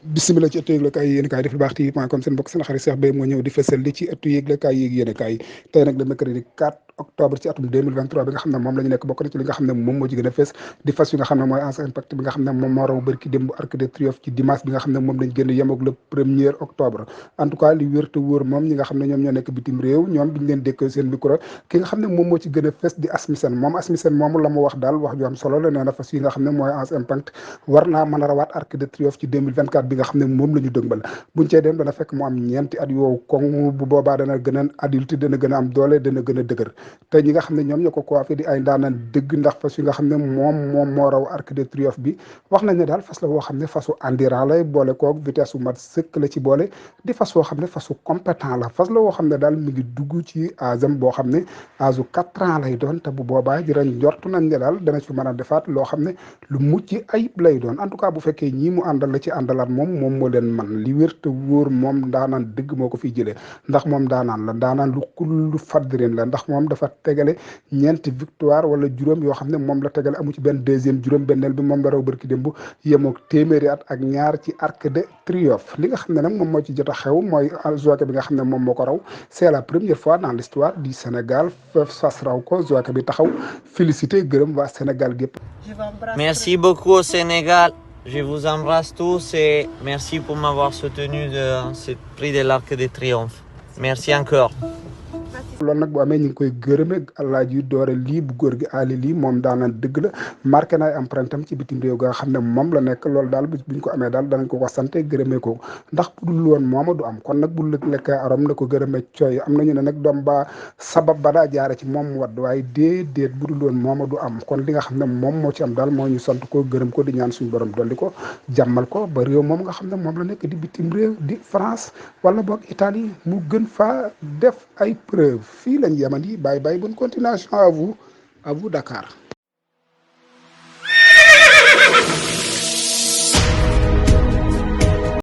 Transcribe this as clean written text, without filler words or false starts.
bisimilah ci ëttu yëglekaay yi yéenekaay def lu baax TV.com seen mbokk seen xarit Cheikh Beye moo ñëw di fësal li ci ëttu yëglekaay yi yéenekaay tey nag le mercredi 4 octobre ci atum 2023 bi nga xam ne moom la ñu nekk bokk na ci li nga xam ne moom moo ci gën a fës di fas yi nga xam ne mooy Ansa Impact bi nga xam ne moom moo raw bërki démb Arc de Triomphe ci dimanche bi nga xam ne moom lañ génn yemoog le 1er octobre en tout cas li wér te wóor moom ñi nga xam ne ñoom ñoo nekk bitim réew ñoom biñu leen dékk seen micro ki nga xam ne moom moo ci gën a fës di Asmisen moom Asmisen moomu la mu wax daal wax ju am solo la nee na fas yi nga xam ne mooy Ansa Impact war naa mën a rawaat Arc de Triomphe ci 2024 bi nga xam ne moom la ñu dëgmal buñ cee dem dana fekk mu am ñeenti at yoowu kon bu boobaa dana gën a adulte dana gën a am doole dana gën a dëgër te ñi nga xam ne ñoom ñoo ko coiffé di ay ndaanaan dëgg ndax fas yi nga xam ne moom moo raw Arc de Triomphe bi wax nañ ne daal fas la woo xam ne fasu endurant lay boole koog vitesse bu mat sëkk la ci boole di fas woo xam ne fasu compétent la fas la woo xam ne daal mi ngi dugg ci âge boo xam ne âge u 4 ans lay doon te bu boobaa jërën njort nañ ne daal dana ci mën a defaat loo xam ne lu mucc ayib lay doon en tout cas bu fekkee ñii mu àndal la ci àndalaat moom moo leen man li wér te wóor moom daanaan dëgg moo ko fiy jëlee ndax moom daanaan la daanaan lu kullu fadrin la ndax moom dafa tegale ñeenti victoire wala juróom yoo xam ne moom la tegale amu ci benn deuxième juróom benneel bi moom la raw bërki démb yemoog téeméeri at ak ñaar ci Arc de Triomphe li nga xam ne nag moom moo ci jot a xew mooy jockey bi nga xam ne moom moo ko raw c'est la première fois dans l'histoire du Sénégal fas raw ko jockey bi taxaw félicité gërëm waa Sénégal gépp. Merci beaucoup au Sénégal. Je vous embrasse tous et merci pour m'avoir soutenu de ce prix de l'Arc de Triomphe. Merci encore. loolu nag bu amee ñu ngi koy gërëme Alaaji Doore lii bu góor gi Ali lii moom daanaan dëgg la marqué na ay empreinte am ci bitim réew ga xam ne moom la nekk loolu daal bis buñ ko amee daal danañ ko ko sante gërëmee ko ndax bu dul woon mooma du am kon nag bu lëg lekk arom na ko gërëmee cooy am nañu ne nag doom ba sabab ba daa jaare ci moom mu wadd waaye déedéet bu dul woon mooma du am kon li nga xam ne moom moo ci am daal moo ñu sant ko gërëm ko di ñaan suñu borom dolli ko jàmmal ko ba réew moom nga xam ne moom la nekk di bitim réew di France wala boog Italie mu gën faa def ay preuve fii lañ yemandi bye bye bonne continuation à vous Dakar